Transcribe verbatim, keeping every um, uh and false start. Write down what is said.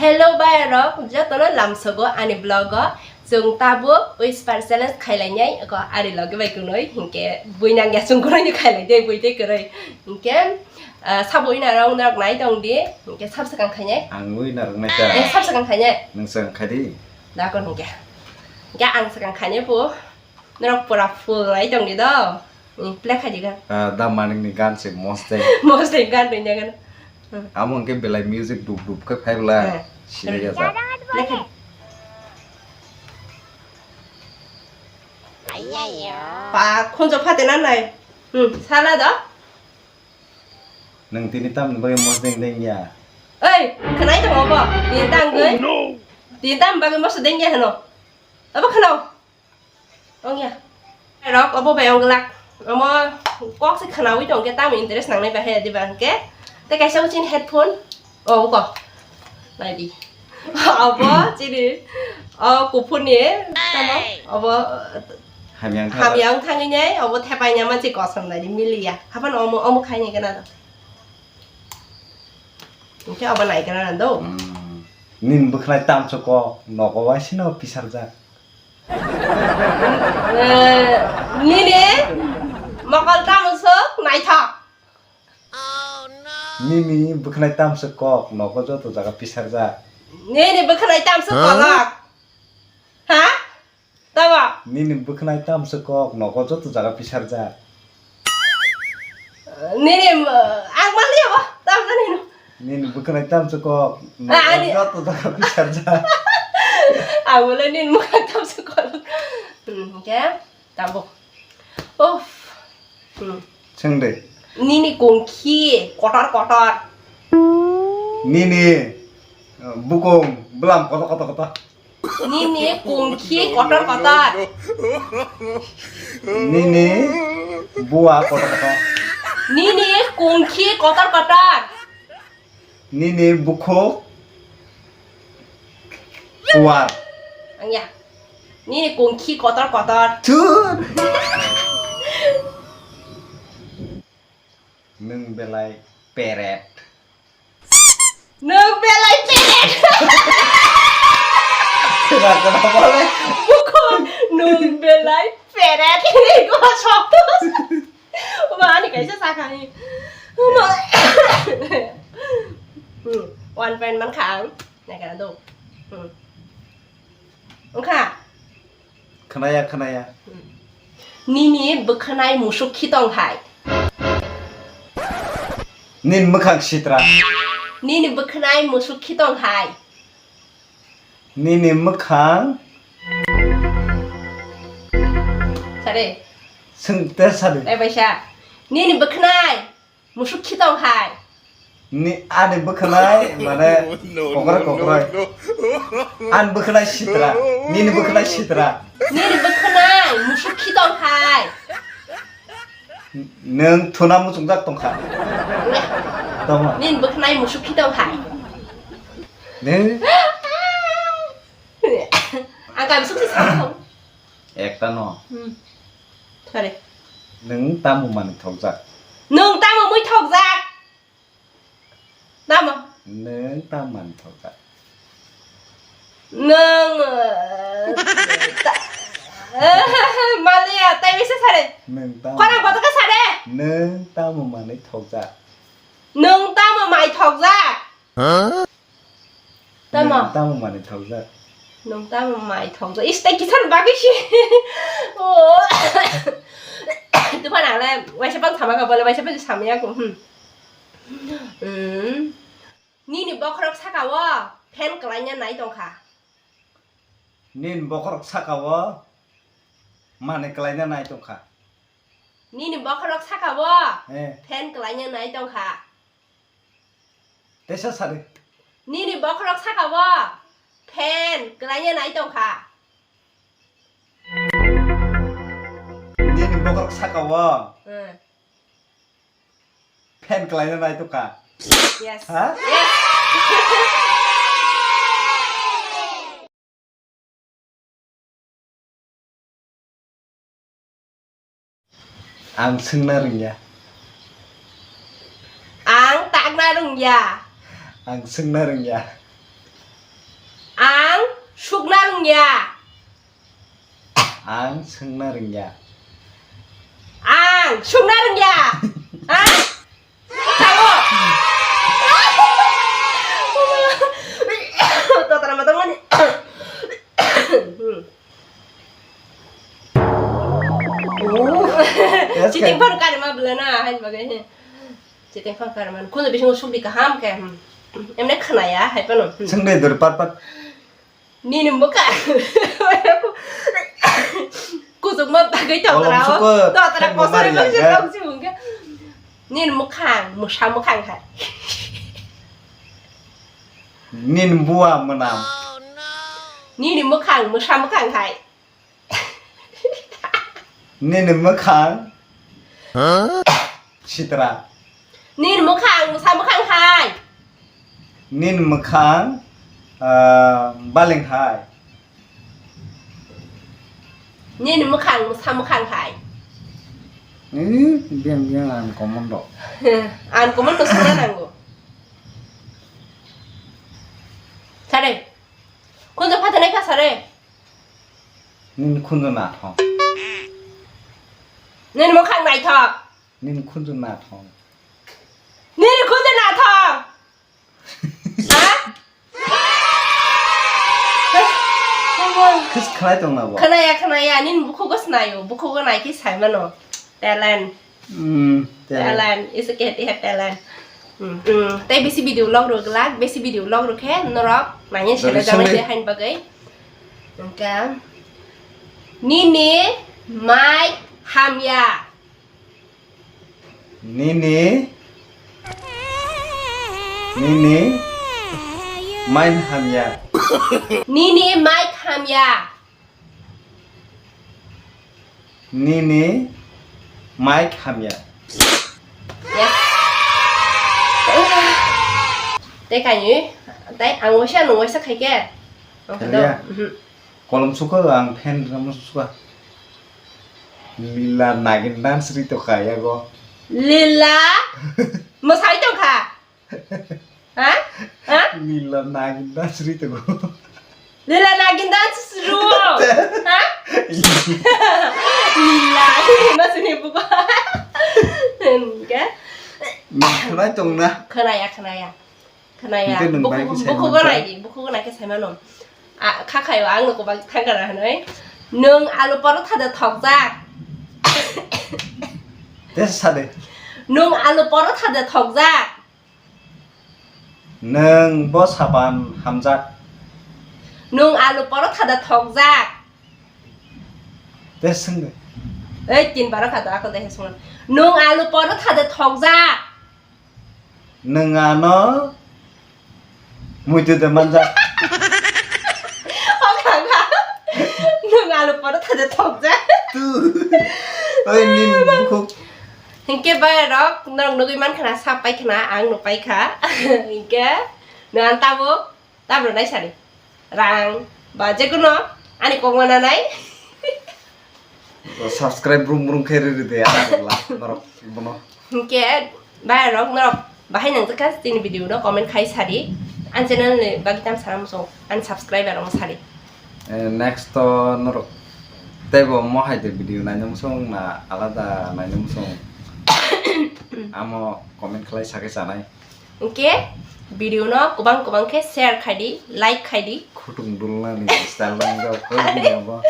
Hello bayarok, jotono lamsogo ani vlog o. Chwng tabuk whisper challenge khailainai, eko ari logi bai kunui, hinkhe bui nangya chwng kunui ni khailai de, bui tei kwrwi. Hinkhe, ah, sabo ina rok norok nai tong di, hinkhe sab swkang khainai. Ang ui narwk nai ta. Eh, sab swkang khainai. Nwng swkang khai di. Dakon hinkhe. Hinkhe ang swkang khainai bo. Norok pura full nai tong di do. Hmm, play khai di gan. Ah, Da Manik ni gan se mostly. Mostly gan rwnya gan. Hmm. Amo hwnkhe belai music dup dup khe phai bwla. Hmm. Sinai ya jak. Play khai. Pa khunjo phate na nai. Hmm, sala do. Nwng tini tamni bagwi mosdeng dengya? Oi, khwnai tongo bo. Tini tang gwi. Tini tam bagwi mosdeng dengya hwno. Abo khwnao. Ongya. Rok obo bai ong glak. Omo kok se khwnawi tong khe tamo interest nangnai bahai diba hwnkhe. Tei kaisa uchin headphone. O uko. Nai di. Obo chini. O kuphur ni. Tamo. Obo. Hamyang thang. Hamyang thangwi nai. Obo thepai nya manchi kosom nai di miliya. Hapan omo omo khai ni gana do. Hwnkhe obo nai gana do. Hmm. Nini bwkhnai tamsok kok nogo waisino pisarjak. Eh, nini mokol tamo swk naithok? Nini bwkhnai tamsok kok nogo joto jaga pisarjak. Nini bwkhnai tamsok kolok? Ha? Tamo? Nini bwkhnai tamsok kok nogo joto jaga pisarjak. Nini, uh, ang maliya ba, tam jani no. Nini bwkhnai tamsok kok nogo ani joto jaga pisarjak. Ang maliya nini bwkhnai tamsok kok. Hmm, okay. Tabuk. Uff. Hmm. Swng de. Nini kongkhi kotor kotor. Nini, uh, bukung bwlam kotor kotor kotor. Nini kongkhi kotor kotor. Nini bua kotor kotor. Nini kongkhi kotor kotor. Nini bukhuk kuar. Angya. Nini kongkhi kotor kotor. Thur. Nwng belai peret. Nwng belai peret. Kena, kena, boleh. Bukhuk, nwng belai peret. Ini gua soktos. Oba ani kaisa sakha ni. Oba. Hmm, one point man kha ang. Nai kana do. Hmm. Wngkha? Khwnaya, khwnaya. Hmm. Nini bwkhanai musuk khitong hai. Nini mwkhang sitra. Nini bwkhanai musuk khitong hai. Nini mwkhang. Sare. Swng te sare. Ai baisa. Nini bwkhanai. Musuk khitong hai. Ni ani bwkhanai mane kokroi kokroi. An bwkhanai sitra. Nini bwkhanai sitra. Nini bwkhanai musuk khitong hai. Nwng thuna muchungjak tongkha. Tongma. Nini bwkhanai musuk khitong hai. Nwng. Ang kaisa suk si sa. Ekta no. Hmm. Thare. Nwng tamo manwi thokjak? Nwng tamo mui thokjak? Tamo? Nwng tamo manwi thokjak? Nwng, eh, ta-, eh, maliya, tai bisa sare. Nwng tamo? Khorang kotor khe sare. Nwng tamo manwi thokjak? Nwng tamo mai thokjak? Huh? Tamo? Nwng tamo manwi thokjak? Nwng tamo mai thokjak? Is, tei kisa bagwi si. Oh. Tuphan ang le waisa phano sama kha, bole waisa phano samya ko. Hmm. Hmm. Nini bokhorok saka o fan kwlaina nai tongkha. Nini bokhorok saka o manwi kwlaina nai tongkha. Nini bokhorok saka o eh fan kwlaina nai tongkha. Teisa sadi. Nini bokhorok saka o fan kwlaina nai tongkha. Nini bokhorok saka o hmm fan kwlaina nai tongkha. Yes. Ha? Yes. Ang swngna rwngya. Ang takna rwngya. Ang swngna rwngya. Sukna rwngya. Ang swngna rwngya. Ang sukna rwngya. Ha? Sao. Totra matang mani. Chiting phano karima bwlana, hain bagwi. Chiting phano karima. Khunju bisingo sukdi kaham khe. Emne khnaya, hai phano. Swngde dur pat pat. Nini mwkhang. Kuchukma bagwi totra o. Totra kosari bagwi tong si mungkhe. Nini mwkhang, mwsa mwkhang hai. Nini bua mwnam. Nini mwkhang, mwsa mwkhang hai. Nini mwkhang sitra. Nini mwkhang mwsa mwkhang hai. Nini mwkhang, ah, baleng hai. Nini mwkhang mwsa mwkhang hai. Eh, biang biang ang komon do. Ang komon do sana nango. Sare. Kunjo phatanai kha sare. Nini khunju nathok. Nini mwkhang naithok. Nini khunju nathok. Nini khunju nathok. Ha? Khis khlai tong na bo. Khnaya, khnaya, nini bukhugo snayo, bukhugo naikhe saimano. Talent. Hmm, talent. Talent, is a kid, he have talent. Hmm, hmm. Tei bisi video log rw glak, bisi video log rw khe norok nangya sele janai de hain bagwi. Hwnkhe nini mic hamya. Nini, nini mic hamya. Nini mic hamya. Nini mic hamya. Yes. Tei kainwi, tei ang waisa, nwng waisa khaikhe. Ang khe do. Kaliya. Mhm. Kolom suko ang fan ramo suka. Lila nagin dance ri to kaya go. Lila? Mwsai tongkha? Ha? Ha? Lila nagin dance ri to go. Lila nagin dance ru. Ha? Lila. Masini buka. Enggak. Nang khnai tong na? Khnaya, khnaya. Khnaya. Hingke nwng bai khe saimano. Bukhugo nai di, bukhugo nai khe saimano. A, kha khaio ang no kubang thangkara hwnwi. Nwng alu porotha de thokjak. Tei sa de. Nwng alu porotha de thokjak. Nwng bo sapan hamjak. Nwng alu porotha de thokjak. Tei swng de. Ei, tin baro kha to, ako de he swng. Nwng alu porotha de thokjak. Nwng ano muitu de manjak. O kha kha. Nwng alu porotha de thokjak. Tu. Oi, nin bukhuk. Hinkhe bai rok norok nugui man khana, sa pai khana, ang no pai kha. Hinkhe nwng ang tabuk. Tabro nai sari. Rang ba jekono ani kok mana nai. Subscribe brum brum khe riri de, ah, la, norok bono. Hinkhe bai rok norok bahai nang jakha chini video no comment khai sari. An channel ni bagi tam sana muchung, an subscriber rok sari. Eh, next to norok teibo mo hai de video naina muchung na alada naina muchung. Amo comment khlai sakhe chanai. Hinkhe video no kwbang kwbang khe share khai di, like khai di. Khutung dulna ni style nang jao, koi bini abo.